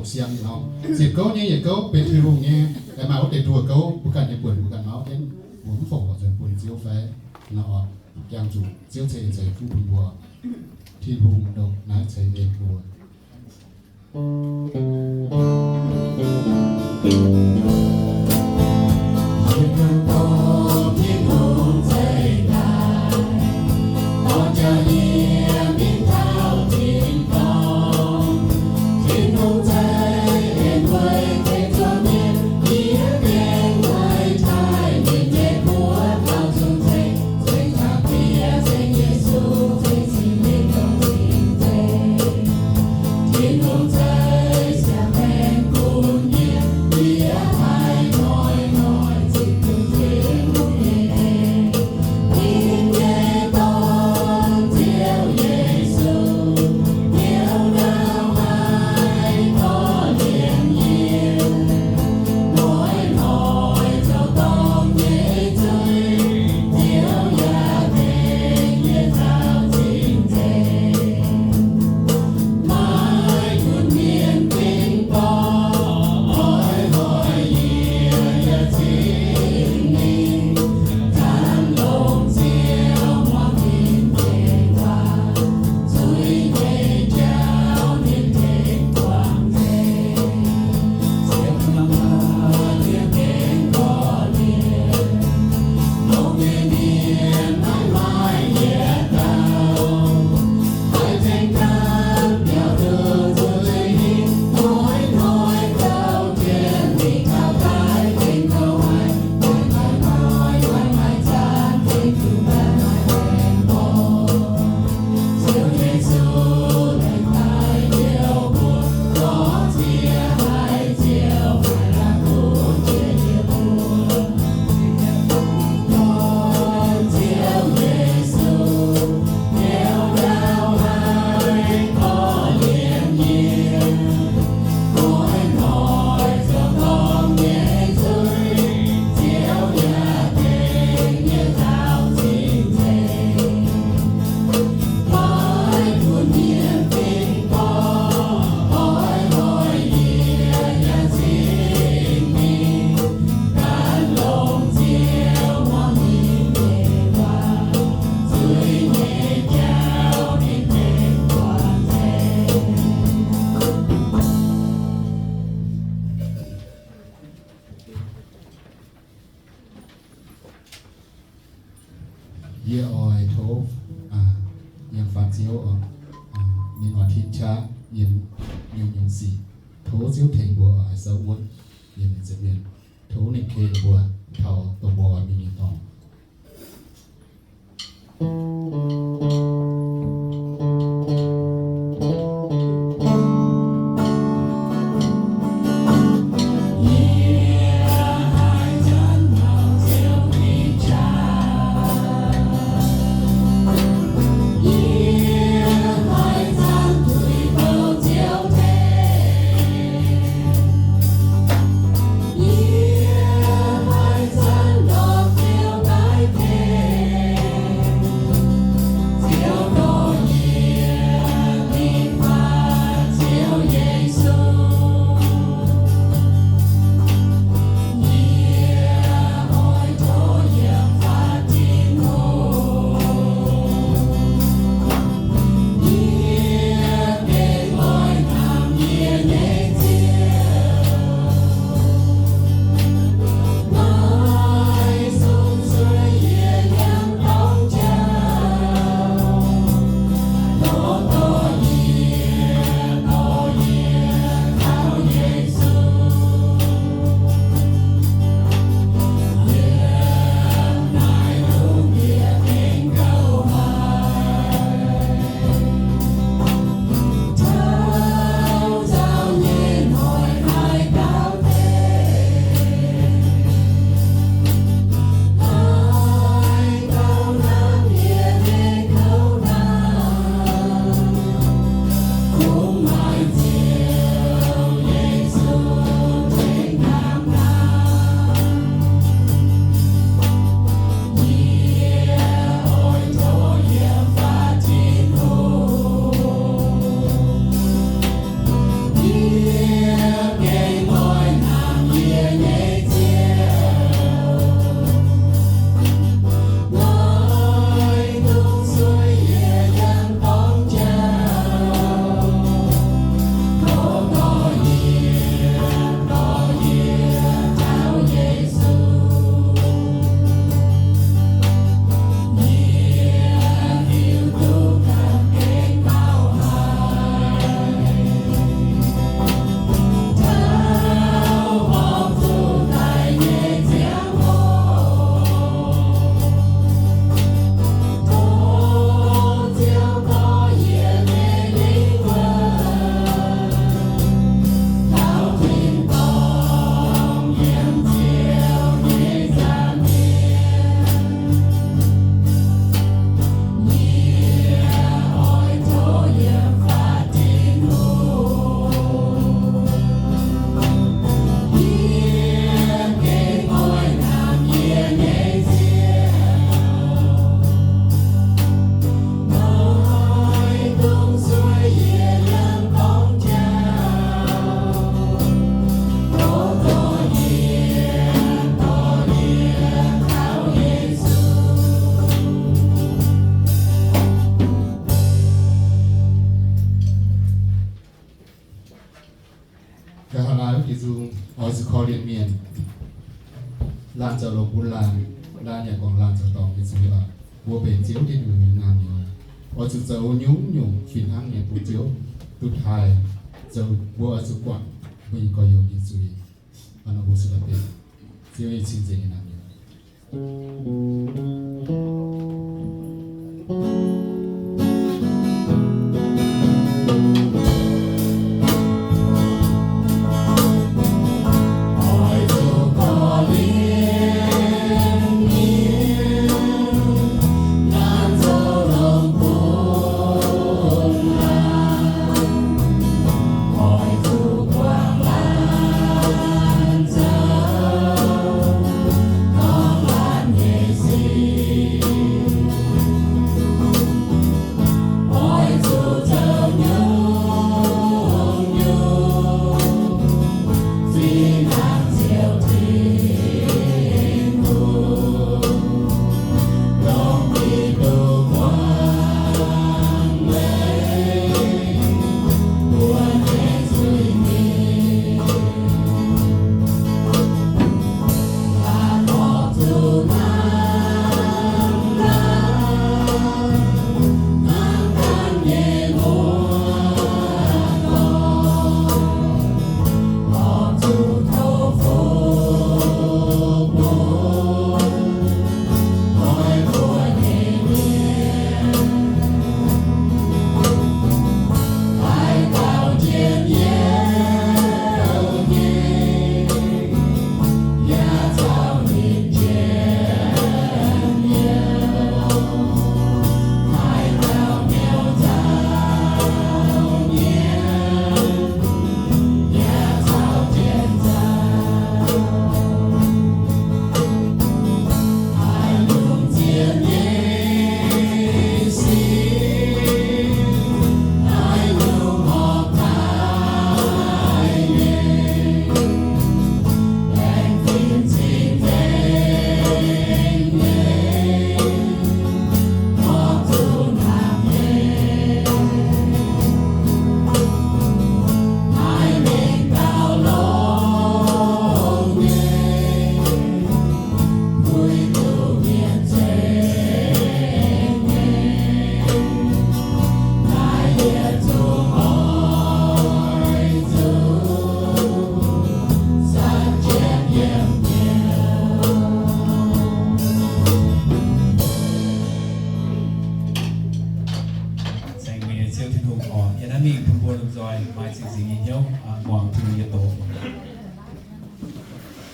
Siang nor, ziepc gouv nyei yietc gouv benx Tin-Hungh nyei, maaih wuov deix nduoh gouv mbuo ganh nyei buonc, mbuo ganh mauv jienv, mbuo mv fongc horc nzuonx bun Ziouv fai? Nor, jangx zuqc Ziouv ceix nzengc fuqv bun mbuo. Tin-Hungh ndongc naaiv ceix en mbuo. Yie oix tov, yie faanh Ziouv, ninh oix tin qaqv yiem nyungc-nyungc sic. Tov Ziouv tengx mbuo oix souv wuonv yiem ninh nza'hmien. Tov ninh ken mbuo taux dongh mbuo oix mingh nyei dorngx. Da'faanh laanh wuov deix nzung, oix zuqc korv-lienh mienh, laanh zoux longx bun laanh, laanh yaac guangc laanh zoux dorngc nyei zuiz oc. Mbuo benx Ziouv Tin-Hungh nyei naamh nyouz, oix zuqc zoux nyungc-nyungc fih hnangv nyei bun Ziouv duqv taaih. Zoux mbuo oix zuqc guangc mbuo nyei gorx-youz nyei zuiz. Hnangv nor mbuo se daaih benx Ziouv nyei cing-nzengc nyei naamh nyouz. Laengz zingh Ziouv Tin-Hungh oc. Yie hnamv mingh bun mbuo lomh nzoih maaih cing-nzengc nyei hnyouv muangx Tin-Hungh nyei doz.